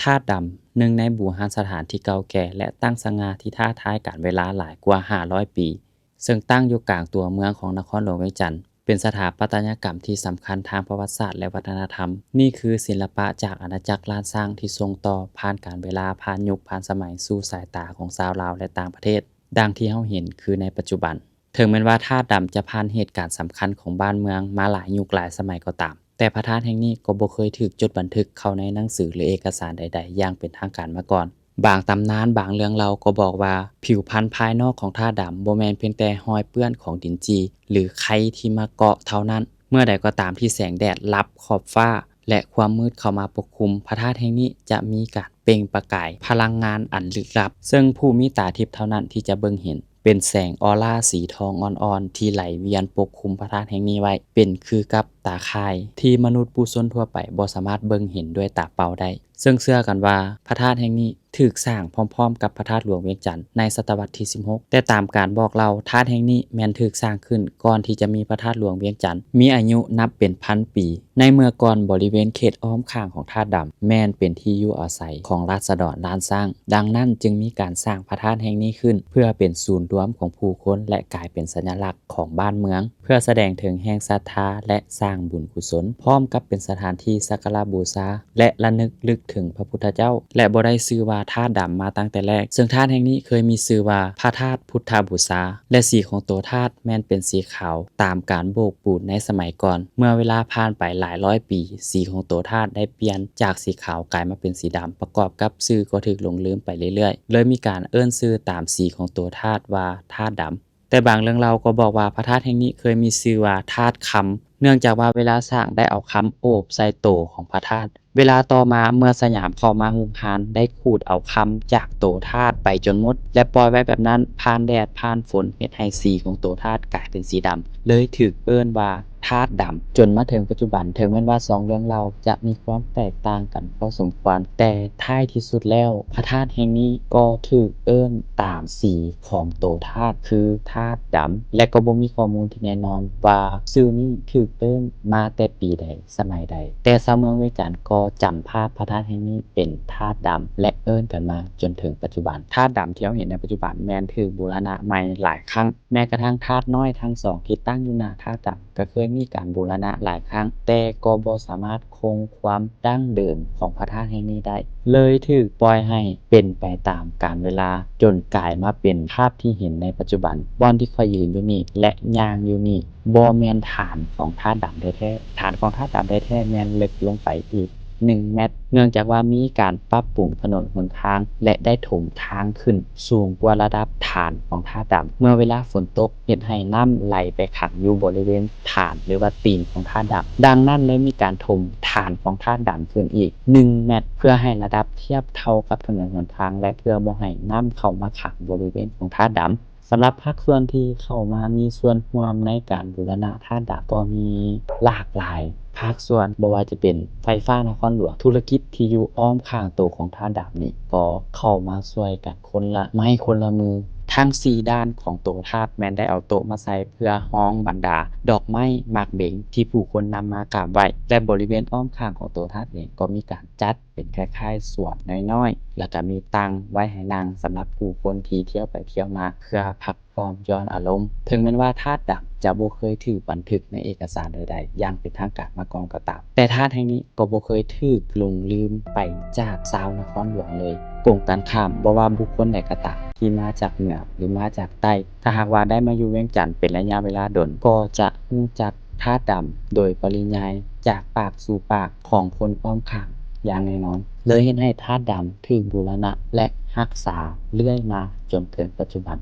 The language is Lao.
ທາດດຳ, ໜຶ່ງໃນບູຮານສະຖານທີ່ເກົ່າແກ່ ແລະ ຕັ້ງສະຫງ່າທີ່ທ້າທາຍການເວລາຫຼາຍກວ່າຫ້າຮ້ອຍປີ, ເຊິ່ງຕັ້ງຢູ່ກາງຕົວເມືອງຂອງນະຄອນຫຼວງວຽງຈັນ, ເປັນສະຖາປັດຕະຍະກຳທີ່ສຳຄັນທາງປະຫວັດສາດ ແລະ ວັດທະນະທຳ. ນີ້ຄືສິລະປະຈາກອານາຈັກລ້ານຊ້າງທີ່ສົ່ງຕໍ່ຜ່ານການເວລາ, ຜ່ານຍຸກ, ຜ່ານສະໄໝ ສູ່ສາຍຕາຂອງຊາວລາວ ແລະ ຕ່າງປະເທດ. ດັ່ງທີ່ເຮົາເຫັນຄືໃນປັດຈຸບັນ. ເຖິງແມ່ນວ່າທາດດຳຈະຜ່ານເຫດການສຳຄັນຂອງບ້ານເມືອງມາຫຼາຍຍຸກຫຼາຍສະໄໝກໍຕາມ, ແຕ່ພະທາດແຫ່ງນີ້ກໍບໍ່ເຄີຍຖືກຈົດບັນທຶກເຂົ້າໃນໜັງສື ຫຼື ເອກະສານໃດໆຢ່າງເປັນທາງການມາກ່ອນ. ບາງຕຳນານ, ບາງເລື່ອງເລົ່າກໍບອກວ່າ ຜິວພັນພາຍນອກຂອງທາດດຳບໍ່ແມ່ນພຽງແຕ່ຮອຍເປື້ອນຂອງດິນຈີ່ ຫຼື ໄຄທີ່ມາເກາະເທົ່ານັ້ນ. ເມື່ອໃດກໍຕາມທີ່ແສງແດດລັບຂອບຟ້າ ແລະ ຄວາມມືດເຂົ້າມາປົກຄຸມ, ພະທາດແຫ່ງນີ້ຈະມີການເປັ່ງປະກາຍພະລັງງານອັນລຶກລັບ, ເຊິ່ງຜູ້ມີຕາທິບເທົ່ານັ້ນທີ່ຈະເບິ່ງເຫັນ. ເປັນແສງອອລາສີທອງອ່ອນໆ ທີ່ໄຫຼວຽນປົກຄຸມພະທາດແຫ່ງນີ້ໄວ້, ເປັນຄືກັບຕາຂ່າຍທີ່ມະນຸດປຸຖຸຊົນທົ່ວໄປບໍ່ສາມາດເບິ່ງເຫັນດ້ວຍຕາເປົ່າໄດ້. ເຊິ່ງເຊື່ອກັນວ່າພະທາດແຫ່ງນີ້ຖືກສ້າງພ້ອມໆກັບພະທາດຫຼວງວຽງຈັນໃນສະຕະວັດທີສິບຫົກ, ແຕ່ຕາມການບອກເລົ່າ, ທາດແຫ່ງນີ້ແມ່ນຖືກສ້າງຂຶ້ນກ່ອນທີ່ຈະມີພະທາດຫຼວງວຽງຈັນ, ມີອາຍຸນັບເປັນພັນປີ. ໃນເມື່ອກ່ອນ, ບໍລິເວນເຂດອ້ອມຂ້າງຂອງທາດດຳແມ່ນເປັນທີ່ຢູ່ອາໄສຂອງລາຊະດອນລ້ານຊ້າງ, ດັ່ງນັ້ນຈຶ່ງມີການສ້າງພະທາດແຫ່ງນີ້ຂຶ້ນ ເພື່ອເປັນສູນລວມຂອງຜູ້ຄົນ ແລະ ກາຍເປັນສັນຍະລັກຂອງບ້ານເມືອງ, ເພື່ອສະແດງເຖິງແຮງສັດທາ ແລະ ສ້າງບຸນກຸສົນ, ພ້ອມກັບເປັນສະຖານທີ່ສັກກາລະບູຊາ ແລະ ລະນຶກນຶກເຖິງພະພຸດທະເຈົ້າ, ແລະ ບໍ່ໄດ້ຊື່ວ່າທາດດຳມາຕັ້ງແຕ່ແລກ. ເຊິ່ງທາດແຫ່ງນີ້ເຄີຍມີຊື່ວ່າພະທາດພຸດທະບູຊາ, ແລະ ສີຂອງໂຕທາດ ແມ່ນເປັນສີຂາວຕາມການໂບກປູນໃນສະໄໝກ່ອນ. ເມື່ອເວລາຜ່ານໄປຫຼາຍຮ້ອຍປີ, ສີຂອງໂຕທາດໄດ້ປ່ຽນຈາກສີຂາວກາຍມາເປັນສີດຳ, ປະກອບກັບຊື່ກໍຖືກຫຼົງລືມໄປເລື້ອຍໆ, ເລີຍມີການເອີ້ນຊື່ຕາມສີຂອງໂຕທາດວ່າທາດດຳ. ແຕ່ບາງເລື່ອງເລົ່າກໍບອກວ່າພະທາດແຫ່ງນີ້ເຄີຍມີຊື່ວ່າທາດຄຳ, ເນື່ອງຈາກວ່າເວລາສ້າງໄດ້ເອົາຄຳໂອບໃສ່ໂຕຂອງພະທາດ. ເວລາຕໍ່ມາເມື່ອສະຫຍາມເຂົ້າມາຮຸກຮານ ໄດ້ຂູດເອົາຄຳຈາກໂຕທາດໄປຈົນໝົດ ແລະ ປ່ອຍໄວ້ແບບນັ້ນ ຜ່ານແດດ ຜ່ານຝົນ ເຮັດໃຫ້ສີຂອງໂຕທາດກາຍເປັນສີດຳ ເລີຍຖືກເອີ້ນວ່າທາດດຳ. ຈົນມາເຖິງປັດຈຸບັນ, ເຖິງແມ່ນວ່າສອງເລື່ອງເລົ່າຈະມີຄວາມແຕກຕ່າງກັນພໍສົມຄວນ, ແຕ່ທ້າຍທີ່ສຸດແລ້ວ ພະທາດແຫ່ງນີ້ກໍຖືກເອີ້ນຕາມສີຂອງໂຕທາດ ຄືທາດດຳ ແລະ ກໍບໍ່ມີຂໍ້ມູນທີ່ແນ່ນອນວ່າຊື່ນີ້ຖືກເອີ້ນມາແຕ່ປີໃດ ສະໄໝໃດ, ແຕ່ຊາວເມືອງວຽງຈັນກໍຈຳພາບພະທາດແຫ່ງນີ້ເປັນທາດດຳ ແລະ ເອີ້ນກັນມາຈົນເຖິງປັດຈຸບັນ. ທາດດຳທີ່ເຮົາເຫັນໃນປັດຈຸບັນແມ່ນຖືກບູລະນະໃໝ່ຫຼາຍຄັ້ງ, ແມ້ກະທັ່ງທາດນ້ອຍທັງສອງທີ່ຕັ້ງຢູ່ໜ້າທາດດຳກໍເຄີຍມີການບູລະນະຫຼາຍຄັ້ງ, ແຕ່ກໍບໍ່ສາມາດຄົງຄວາມດັ້ງເດີມຂອງພະທາດແຫ່ງນີ້ໄດ້, ເລີຍຖືກປ່ອຍໃຫ້ເປັນໄປຕາມການເວລາ, ຈົນກາຍມາເປັນພາບທີ່ເຫັນໃນປັດຈຸບັນ. ບ່ອນທີ່ຂ້ອຍຢືນຢູ່ນີ້ ແລະ ຍ່າງຢູ່ນີ້ ບໍ່ແມ່ນຖານຂອງທາດດຳແທ້ໆ. ຖານຂອງທາດດຳແທ້ໆແມ່ນເລິກລົງໄປອີກໜຶ່ງແມັດ, ເນື່ອງຈາກວ່າມີການປັບປຸງຖະໜົນຫົນທາງ ແລະ ໄດ້ຖົມທາງຂຶ້ນສູງກວ່າລະດັບຖານຂອງທາດດຳ. ເມື່ອເວລາຝົນຕົກ ເຮັດໃຫ້ນ້ຳໄຫຼໄປຂັງຢູ່ບໍລິເວນຖານ ຫຼືວ່າຕີນຂອງທາດດຳ. ດັ່ງນັ້ນ ເລີຍມີການຖົມຖານຂອງທາດດຳຂຶ້ນອີກໜຶ່ງແມັດ ເພື່ອໃຫ້ລະດັບທຽບເທົ່າກັບຖະໜົນຫົນທາງ ແລະ ເພື່ອບໍ່ໃຫ້ນ້ຳເຂົ້າມາຂັງບໍລິເວນຂອງທາດດຳ. ສຳລັບພາກສ່ວນທີ່ເຂົ້າມາມີສ່ວນຮ່ວມໃນການບູລະນະທາດດຳກໍມີຫຼາກຫຼາຍພາກສ່ວນ, ບໍ່ວ່າຈະເປັນໄຟຟ້ານະຄອນຫຼວງ, ທຸລະກິດທີ່ຢູ່ອ້ອມຂ້າງໂຕຂອງທາດດຳນີ້ກໍເຂົ້າມາຊ່ວຍກັນຄົນລະໄມ້ຄົນລະມື. ທັງສີ່ດ້ານຂອງໂຕທາດແມ່ນໄດ້ເອົາໂຕະມາໃສ່ເພື່ອຮອງບັນດາດອກໄມ້ໝາກເບັງທີ່ຜູ້ຄົນນຳມາກາບໄຫວ້, ແລະ ບໍລິເວນອ້ອມຂ້າງຂອງໂຕທາດເອງກໍມີການຈັດ ເປັນຄ້າຍໆສວນນ້ອຍໆ ແລ້ວກະມີຕັ່ງໄວ້ໃຫ້ນັ່ງສຳລັບຜູ້ຄົນທີ່ທ່ຽວໄປທ່ຽວມາ ເພື່ອພັກຜ່ອນຢ່ອນອາລົມ. ເຖິງແມ່ນວ່າທາດດຳຈະບໍ່ເຄີຍຖືກບັນທຶກໃນເອກະສານໃດໆຢ່າງເປັນທາງການມາກ່ອນກໍຕາມ, ແຕ່ທາດແຫ່ງນີ້ກໍບໍ່ເຄີຍຖືກຫຼົງລືມໄປຈາກຊາວນະຄອນຫຼວງເລີຍ. ກົງກັນຂ້າມ, ບໍ່ວ່າບຸກຄົນໃດກໍຕາມທີ່ມາຈາກເໜືອ ຫຼື ມາຈາກໃຕ້, ຖ້າຫາກວ່າໄດ້ມາຢູ່ວຽງຈັນເປັນໄລຍະເວລາດົນ, ກໍຈະຮູ້ຈັກທາດດຳໂດຍປະລິຍາຍຈາກປາກສູ່ປາກ ຂອງຄົນອ້ອມຂ້າງຢ່າງແນ່ນອນ, ເລີຍເຮັດໃຫ້ທາດດຳຖືກບູລະນະ ແລະ ຮັກສາເລື້ອຍມາຈົນເຖິງປັດຈຸບັນ.